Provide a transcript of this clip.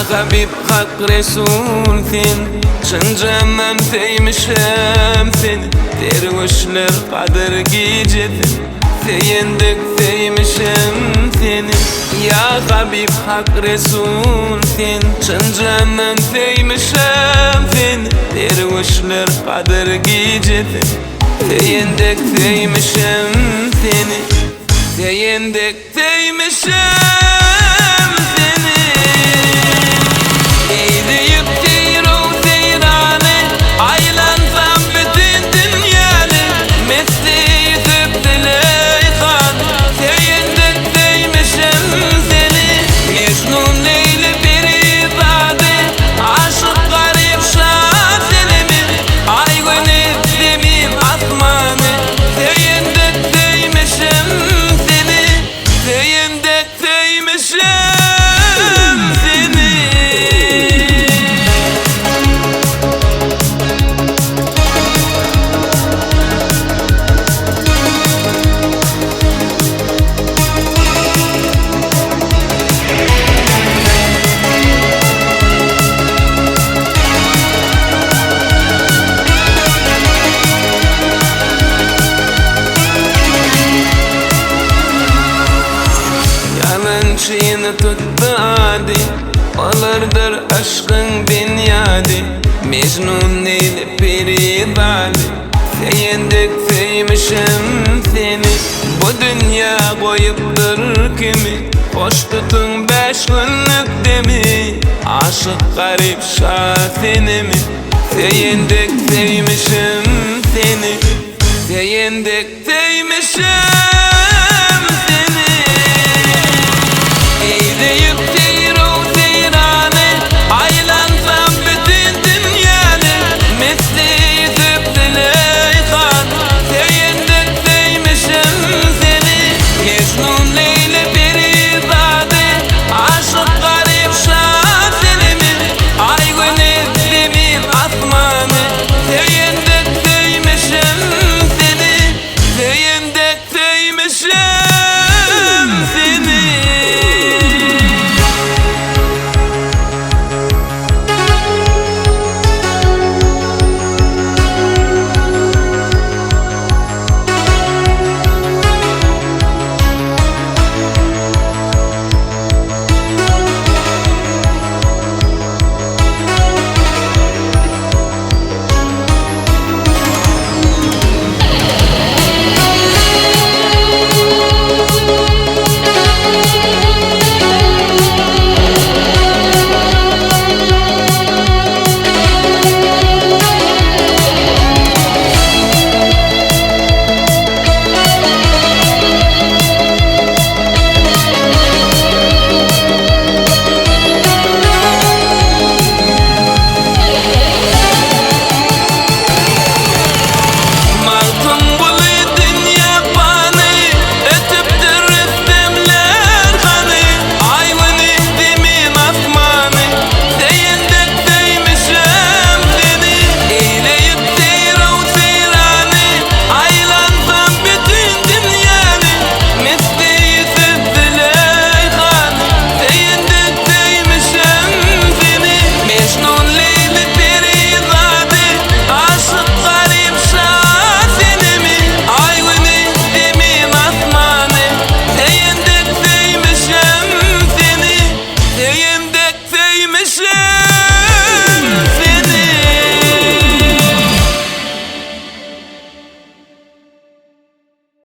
Habib Hak Resul sen Çyn jandan söýmüşem seni Derwüşler Gadyr gijesi Söýen dek söýmüşem seni Ýa Habib Hak Resul sen Çyn jandan söýmüşem seni Derwüşler Gadyr gijesi Söýen dek söýmüşem seni Söýen dek söýmüşem seni. Eýleýip seýr-u seýrany, Aýlansam bütin dünýäni, Mesli Ýusup Züleýhany, Söýen dek söýmüşem seni. Mejnun Leýli perizady, Aşyk Garyp şa Selimi, Aý-Güni, Zemin, Asmany, Söýen dek söýmüşem seni. Söýen dek söýmüşem seni. Ýalançyny tutdy ady, Olardyr yşkyň binýady, Mejnun Leýli perizady, Söýen dek söýmüşem seni. Bu dünýä goýupdyr kimi, Hoş tutuň bäş günlük demi, Aşyk garyp şa senemi, Söýen dek söýmüşem seni. Söýen dek söýmüşem.